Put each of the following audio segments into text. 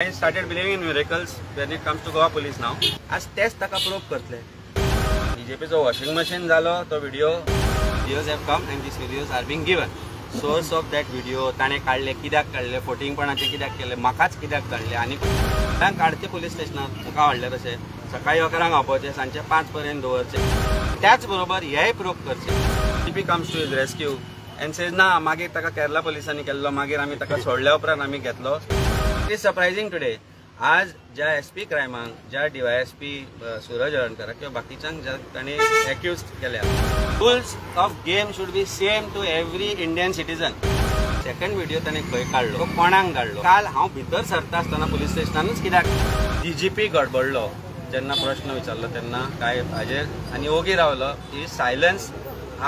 I started believing in miracles when it comes to Goa police now. आज तेच ताका prove करतले. बीजेपीचो washing machine जालो तो video. Videos have come and these videos are being given. Source of that video ताणें काडले, कित्याक काडले, फोटिंगपणाचें कित्याक केलें, म्हाकाच कित्याक काडले आनी काडचे पुलीस स्टेशनार म्हाका हाडले तशें सकाळी 11 आपोवचें, सांजचे 5 पर्यंत दवरचें. त्याच बरोबर हेय प्रूव करचें. DP comes to his rescue and says ना मागीर ताका केरला पुलिसांनी केल्लो, मागीर आमी ताका सोडल्या उपरांत आमी घेतलो. It is surprising today. आज ज्या एस पी क्रायमांक, ज्या डीवायएसपी सूरज हळर्णकराक किंवा बाकीच्यांक ज्या तांणी एक्यूज केल्या, rules of game should be same to every Indian citizen. Second video ताणें खंय काडलो, कोणाक काडलो? काल हांव भितर सरता आसतना पुलीस स्टेशनानूच कित्याक डीजीपी गडबडलो जेन्ना प्रश्न विचारलो तेन्ना काय हाजेर आनी ओगी रावलो. ही सायलन्स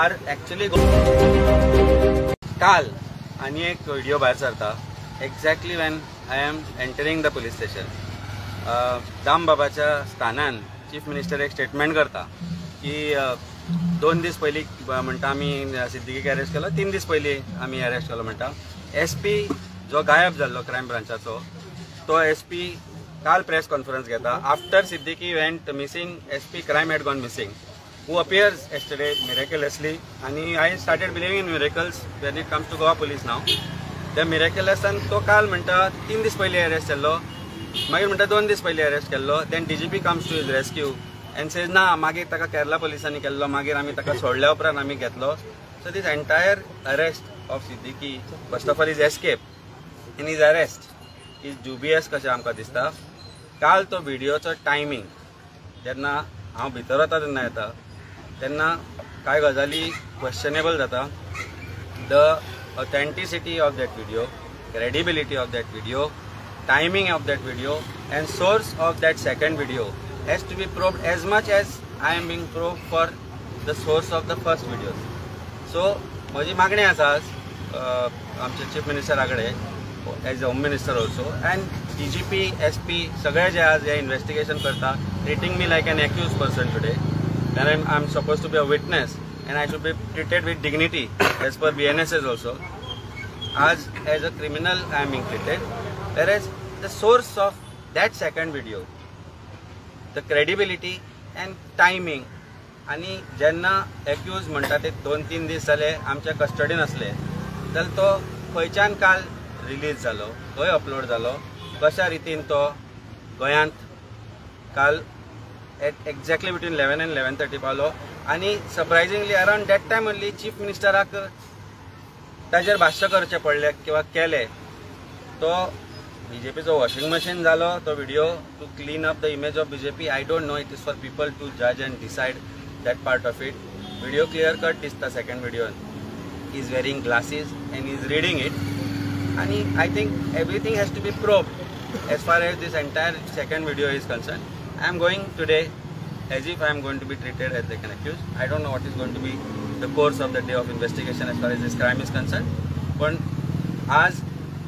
are actually. काल आनी एक व्हिडिओ भायर सरता exactly when I am entering the police station. दाम बाबाच्या स्थानान चीफ मिनिस्टर एक स्टेटमेंट करता की 2 दीस पयलीं म्हणटा आमी सिद्दीकीक अरेस्ट केलो, 3 दीस पयलीं आमी अरेस्ट केलो म्हणटा. एस पी जो गायब जाल्लो क्रायम ब्रांचाचो तो एस पी काल प्रेस कॉन्फरन्स घेता. After Siddiqui went missing, S P crime had gone missing, who appears yesterday miraculously. आनी I started believing in miracles when it comes to Goa police now. The मिरेकलसान तो काल म्हणटा 3 दीस पयलीं arrest केल्लो, मागीर म्हणटा 2 दीस पयलीं अरेस्ट केल्लो. Then DGP comes to his rescue and says ना मागीर ताका केरला पुलिसांनी केल्लो, मागीर आमी ताका सोडल्या उपरांत आमी घेतलो. So this entire arrest of Siddiqui, first of all is escape and his arrest is dubious कशें आमकां दिसता. काल तो व्हिडियोचो टायमींग जेन्ना हांव भितर वता तेन्ना येता तेन्ना कांय गजाली क्वेश्चनेबल जाता. The authenticity of that video, credibility of that video, timing of that video and source of that second video has to be probed as much as I am being probed for the source of the first video. So म्हजी मागणी आसा आमचे chief मिनिस्टरा कडेन as a home minister also and DGP S P सगळे जे आज हे investigation करता, treating me like an accused person today when I am suppose to be a witness and I should be treated with dignity as per BNSS also. As a criminal I am being treated, whereas the source of that second video, the credibility and timing, आनी जेन्ना accused म्हणटा ते 2-3 दीस जाले आमच्या कस्टडीन आसले जाल्यार तो खंयच्यान काल रिलीज जालो, खंय अपलोड जालो, कशा रितीन तो गोंयांत काल at exactly between 11 and 11:30 पावलो. आनी surprisingly around that time only chief मिनिस्टराक ताजेर भाश्य करचें पडलें किंवा केलें. तो बीजेपीचो वॉशिंग मशीन जालो तो video to clean up the image of BJP. I don't know, it is for people to जज and decide that part of it. Video clear cut दिसता second व्हिडियोन, is wearing glasses and is reading it. आनी I think everything has to be probed as far as this entire second video is concern. I am going today as if I am going to be treated as like an accused. I don't know what is going to be the course of the day of investigation as far as this crime is concerned. पण आज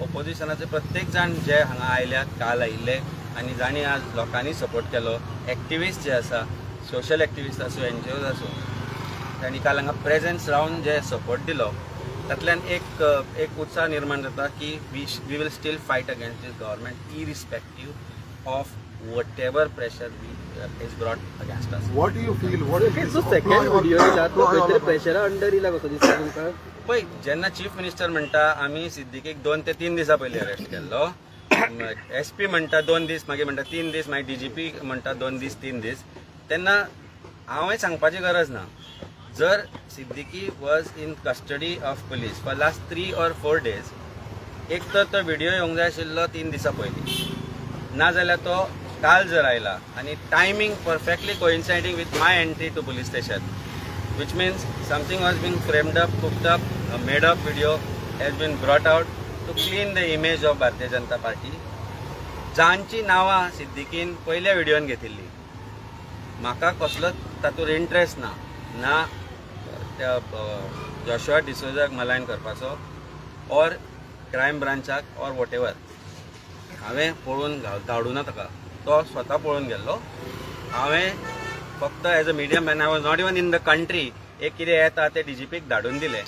ओपोजिशनाचे प्रत्येक जाण जे हांगा आयल्यात, काल आयिल्ले आनी जांणी आज लोकांनी सपोर्ट केलो, एक्टिविस्ट जे आसा, सोशल एक्टिविस्ट आसूं, एनजीओज आसूं, तांणी काल हांगा प्रेजन्स रावन जे सपोर्ट दिलो तातल्यान एक एक उत्साह निर्माण जाता की we will still fight against this government irrespective of whatever pressure is brought against us. What do you feel? What is so second video येयला तो खंय तरी प्रेशरा अंडर येयला कसो दिसता तुमकां? पळय जेन्ना चीफ मिनिस्टर म्हणटा आमी सिद्दीकीक 2 ते 3 दिसां पयलीं अरेस्ट केल्लो, एस पी म्हणटा 2 दीस, मागीर म्हणटा 3 दीस, मागीर डीजीपी म्हणटा 2 दीस 3 दीस, तेन्ना हांवें सांगपाची गरज ना. जर Siddiqui was in custody of police for last 3 or 4 days, एक तर तो व्हिडिओ येवंक जाय आशिल्लो 3 दिसां पयलीं, ना जाल्यार तो काल जर आयला आनी timing perfectly coinciding with my entry to police station, which means something was being framed up, cooked up, a made up video has been brought out to clean the image of Bharatiya Janata Party. जांची नांवां सिद्दीकीन पयल्या व्हिडियोन घेतिल्ली, म्हाका कसलोच तातूंत interest ना, ना त्या जोशुआ डिसोजाक मलायन करपाचो ऑर क्रायम ब्रांचाक ऑर what ever. हांवें पळोवन धाडूं ना ताका, तो स्वता पळोवन गेल्लो. हांवें फक्त as a media man, I was not even in the country, एक कितें येता तें डीजीपीक धाडून दिलें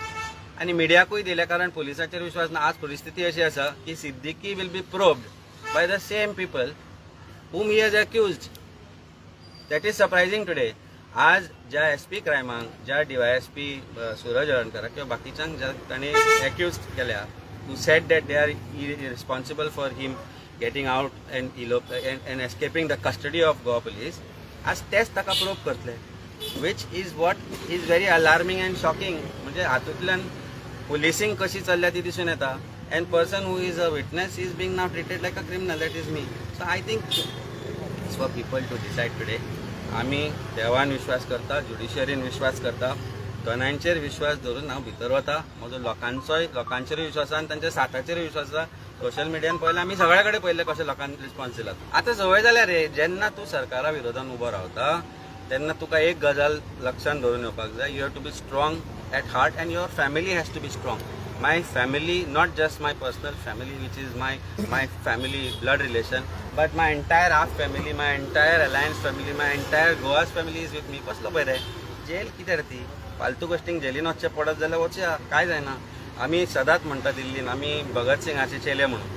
आनी मिडियाकूय दिलें, कारण पुलिसाचेर विश्वास ना. आज परिस्थिती अशी आसा की Siddiqui will be probed by the same people whom he has accused. That is surprising today. आज ज्या एस पी क्रायमांक, ज्या डीवायएसपी सूरज हळर्णकराक किंवा बाकीच्यांक ज्या तांणी एक्यूज केल्या, who said that they are responsible for him getting out and and escaping the custody of Goa police, आज तेच ताका प्रोब करतले, which is what is very alarming and shocking. म्हणजे हातूंतल्यान पुलिसींग कशी चल्ल्या ती दिसून येता. And person who is a witness is being now treated like a criminal, that is me. So I think it's for people to decide today. आमी देवान विश्वास करता, ज्युडिशरीन विश्वास करता, दोनांचेर विश्वास धरून हांव भितर वता. म्हजो लोकांचोय लोकांचेरूय विश्वास आसा आनी तांच्या साथाचेरूय विश्वास आसा. सोशल मिडियान पळयलें, आमी सगळ्या कडेन पळयलें कशें लोकांनी रिस्पॉन्स दिला. आतां संवय जाल्या रे, जेन्ना तूं सरकारा विरोधान उबो रावता तेन्ना तुका एक गजाल लक्षांत धरून येवपाक जाय, you have to be strong at heart and your family has to be strong. My family, not just my personal family, which is my family blood relation, but my entire AAP family, my entire alliance family, my entire Goa's family is with me. कसलो पळय रे gel कितें रे ती फालतू गोश्टींक जेलीन वचचें पडत जाल्यार वचया, कांय जायना. आमी सदांच म्हणटा दिल्लीन आमी भगत सिंगाचे चेले म्हणून.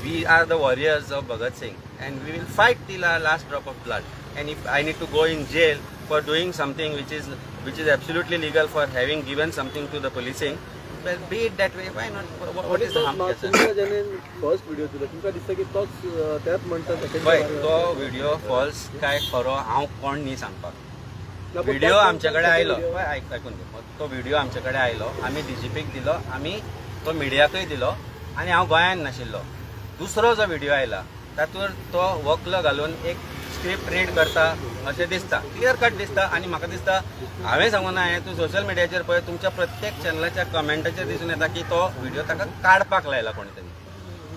We are the warriors of Bhagat Singh and we will fight till our last drop of blood. And if I need to go in jail for doing something which is absolutely legal, for having given something to the policing, well, be it that way, why not? What is the harm? तुमकां जेणे first video दिलो तुमकां दिसता की तोच त्याच म्हणटा? पळय, तो व्हिडिओ फॉल्स काय खरो हांव कोण न्ही सांगपाक. व्हिडिओ आमचे कडेन आयलो, आयकून घे, तो व्हिडिओ आमचे कडेन आयलो, आमी डीजीपीक दिलो, आमी तो मिडियाकूय दिलो आनी हांव गोंयांत नाशिल्लो. दुसरो जो व्हिडिओ आयला तातूंत तो वक्ल घालून एक स्क्रिप्ट रीड करता अशें दिसता, क्लियर कट दिसता. आनी म्हाका दिसता हांवें सांगूना हें, तूं सोशल मिडियाचेर पळय, तुमच्या प्रत्येक चॅनलाच्या कमेंटाचेर दिसून येता की तो व्हिडिओ ताका काडपाक लायला कोणी तरी.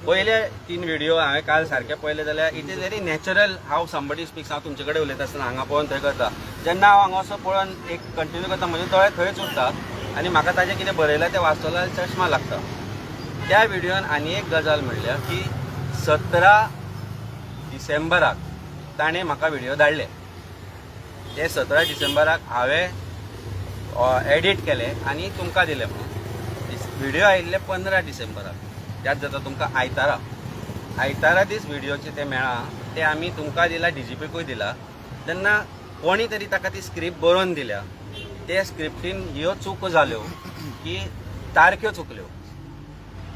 पयले 3 व्हिडिओ हांवें काल सारके पळयले जाल्यार it is very natural how somebody speaks. हांव तुमचे कडेन उलयता आसतना हांगा पळोवन थंय करता, जेन्ना हांव हांगा असो पळोवन एक कंटिन्यू करता, म्हजे दोळे थंयच उरता आनी म्हाका ताजें कितें बरयलां तें वाचतलो जाल्यार चश्मा लागता. त्या व्हिडियोन आनी एक गजाल म्हणल्या की 17 डिसेंबराक ताणें म्हाका व्हिडिओ धाडले. ते 17 डिसेंबराक हांवें एडिट केले आनी तुमकां दिले म्हणून. व्हिडिओ आयिल्ले 15 डिसेंबराक, याद जाता तुमकां, आयतारा आयतारा दीस व्हिडिओचे ते मेळ्ळा, ते आमी तुमकां दिला, डीजीपीकूय दिला. तेन्ना कोणी तरी ताका ती स्क्रिप्ट बरोवन दिल्या, ते स्क्रिप्टीन ह्यो चुको जाल्यो की तारख्यो चुकल्यो.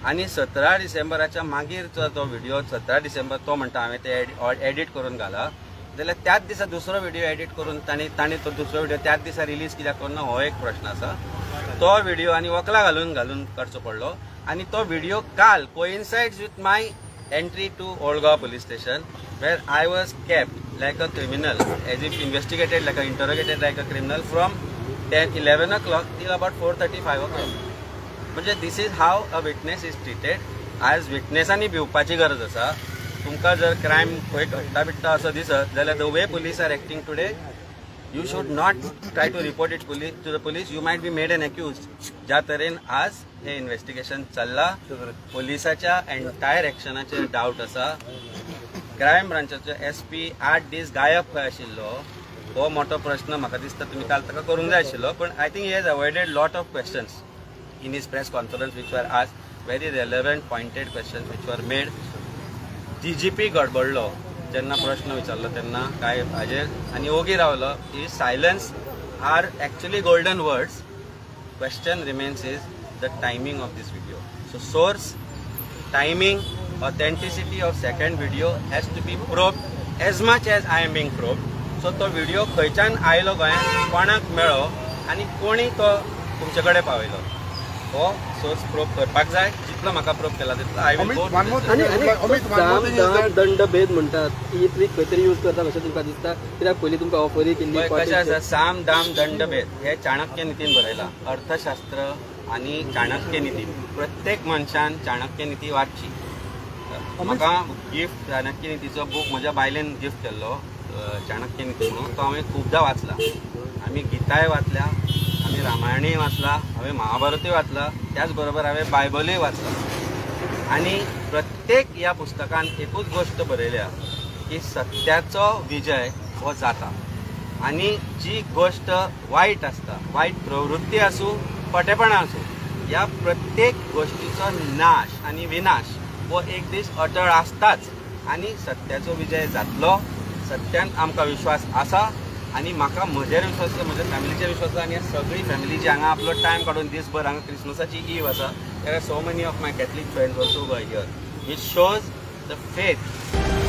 आनी 17 डिसेंबराच्या मागीर तो व्हिडिओ 17 डिसेंबर तो म्हणटा हांवें ते एडिट करून घाला, जाल्यार त्याच दिसा दुसरो व्हिडिओ एडिट करून ताणें तो दुसरो व्हिडिओ त्याच दिसा रिलीज कित्याक करूना हो एक प्रश्न आसा. तो व्हिडिओ आनी वकला घालून घालून करचो पडलो. आनी तो व्हिडिओ काल coincides with my entry to Old Goa police station, where I was kept like a criminal, as if investigated like a interrogated like a criminal from 10-11 o'clock till about 4:35 o'clock. म्हणजे this is how a witness is treated. आज विटनेसांनी भिवपाची गरज आसा. तुमकां जर crime खंय घडटा बिडटा असो दिसत जाल्यार the way police are acting today, you should not try to report it to the police, you might be made an accused. ज्या तरेन आज हे इन्व्हेस्टिगेशन चल्ला, पोलिसाच्या एंटायर एक्शनाचेर डावट आसा. क्रायम ब्रांचाचो एस पी 8 दीस गायब खंय आशिल्लो हो मोठो प्रश्न म्हाका दिसता तुमी काल ताका करूंक जाय आशिल्लो. पण I think he has avoided lot of questions in his press conference which were asked, very relevant pointed questions which were made. DGP गडबडलो जेन्ना प्रश्न विचारलो तेन्ना काय हाजेर आनी ओगी रावलो. ही silence are actually golden words. Question remains is the timing of this video. So source, timing, authenticity of second video has to be probed as much as I am being probed. So तो video खंयच्यान आयलो गोंयांत, कोणाक मेळ्ळो आनी कोणी तो तुमचे कडेन पावयलो, हो सोर्स प्रोब करपाक जाय. जितलो म्हाका प्रोब केला तितलो I will go. दंड भेद म्हणटात ही ट्रीक खंय तरी यूज करता अशें तुमकां दिसता? कित्याक पयलीं तुमकां ऑफरी केल्ली. कशें आसा, साम दाम दंड भेद हे चाणक्य नितीन बरयला. अर्थशास्त्र आनी चाणक्य निती, प्रत्येक मनशान चाणक्य निती वाचची. म्हाका गिफ्ट चाणक्य नितीचो बूक म्हज्या बायलेन गिफ्ट केल्लो, चाणक्य निती म्हणून. तो हांवें खुबदां वाचला. आमी गीताय वाचल्या, आमी रामायणूय वाचला, हांवें महाभारतूय वाचला, त्याच बरोबर हांवें बायबलूय वाचला. आनी प्रत्येक ह्या पुस्तकान एकूच गोश्ट बरयल्या की सत्याचो विजय हो जाता आनी जी गोश्ट वायट आसता, वायट प्रवृत्ती आसूं, फटेपणां आसूं, ह्या प्रत्येक गोश्टीचो नाश आनी विनाश हो एक दीस अटळ आसताच आनी सत्याचो विजय जातलो. सत्यान आमकां विश्वास आसा आनी म्हाका म्हजेर विश्वास आसा, म्हज्या फॅमिलीचेर विश्वास आसा आनी ह्या सगळी फॅमिली जी हांगा आपलो टायम काडून दीसभर हांगा क्रिसमसाची ईव आसा. There are so many of my Catholic friends also were here, which shows the faith.